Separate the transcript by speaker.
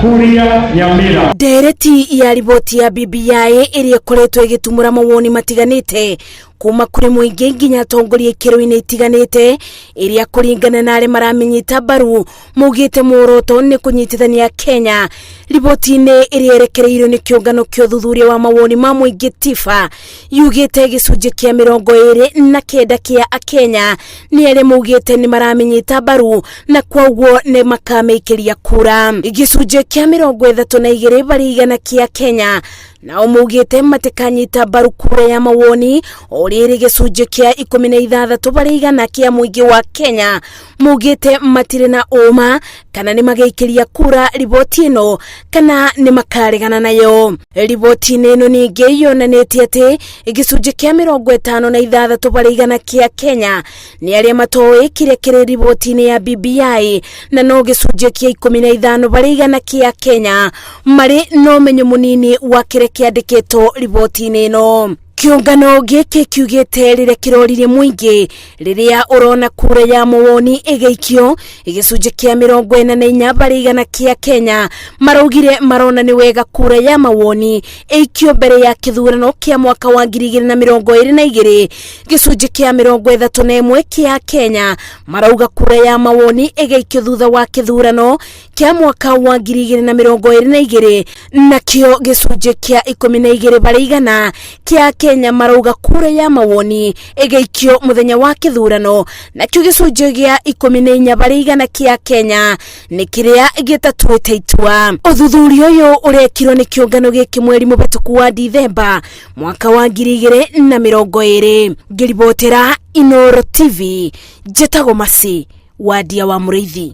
Speaker 1: Kuria Nyamira.
Speaker 2: Ndereti ya riboti ya BBI ĩrĩa ĩkoretwo ĩgĩtumũra mawoni matiganĩte kuma kũrĩ mũingĩ nginya atongoria ikĩro-inĩ itiganĩte, ĩrĩa kũringana na arĩa maramĩnyita mbaru maugĩte muoroto nĩ kũnyitithania Kenya. Riboti-inĩ ĩrĩa ĩrekereirio nĩ kĩũngano kĩa ũthuthuria wa mawoni ma mũingĩ TIFA yugĩte gĩcunjĩ kĩa 29 kĩa Akenya nĩ arĩa maugĩte nĩ maramĩnyita mbaru na koguo nĩ makamĩikĩria kura. Gĩcunjĩ kĩa 32 barĩ igana kĩa Kenya nao maugĩte matikanyita mbaru kura ya mawoni, o rĩrĩ gĩcunjĩ kĩa 16 barĩ igana kĩa mũingĩ wa Kenya maugĩte matirĩ na ũma kana nĩ mageikĩria kura riboti ĩno kana nĩ makaregana nayo. Riboti-inĩ ĩno ningĩ yonanĩtie atĩ gĩcunjĩ kĩa 56 barĩ igana kĩa Kenya nĩ arĩa matoĩ kĩrĩa kĩrĩ riboti-inĩ ya BBI, na no gĩcunjĩ kĩa 15 barĩ igana kĩa Kenya marĩ na ũmenyo mũnini wa kĩrĩa kĩandĩkĩtwo riboti-inĩ ĩno. Kĩũngano gĩkĩ kiugĩte rĩrĩa kĩroririe mũingĩ rĩrĩa ũrona kura ya mawoni ĩgĩikio, gĩcunjĩ kĩa 44 barĩ igana kĩa Kenya maraugire marona nĩ wega kura ya mawoni ĩikio mbere ya kĩthurano kĩa mwaka wa 2022. Gĩcunjĩ kĩa 31 kĩa Kenya marauga kura ya mawoni ĩgĩikio thutha wa kĩthurano kĩa mwaka wa 2022, nakĩo gĩcunjĩ kĩa 12 barĩ igana kĩa Kenya marauga kura ya mawoni ĩgĩikio mũthenya wa kĩthurano, nakĩo gĩcunjĩ gĩa 14 barĩ igana kĩa Kenya nĩ kĩrĩa gĩtatuĩte itua. Ũthuthuria ũyũ ũrekirwo nĩ kĩũngano gĩkĩ mweri mũhĩtũku wa Dithemba mwaka wa 2020. Ngĩribotera Inooro TV, njĩtagwo Masi Wadia wa Mũrĩithi.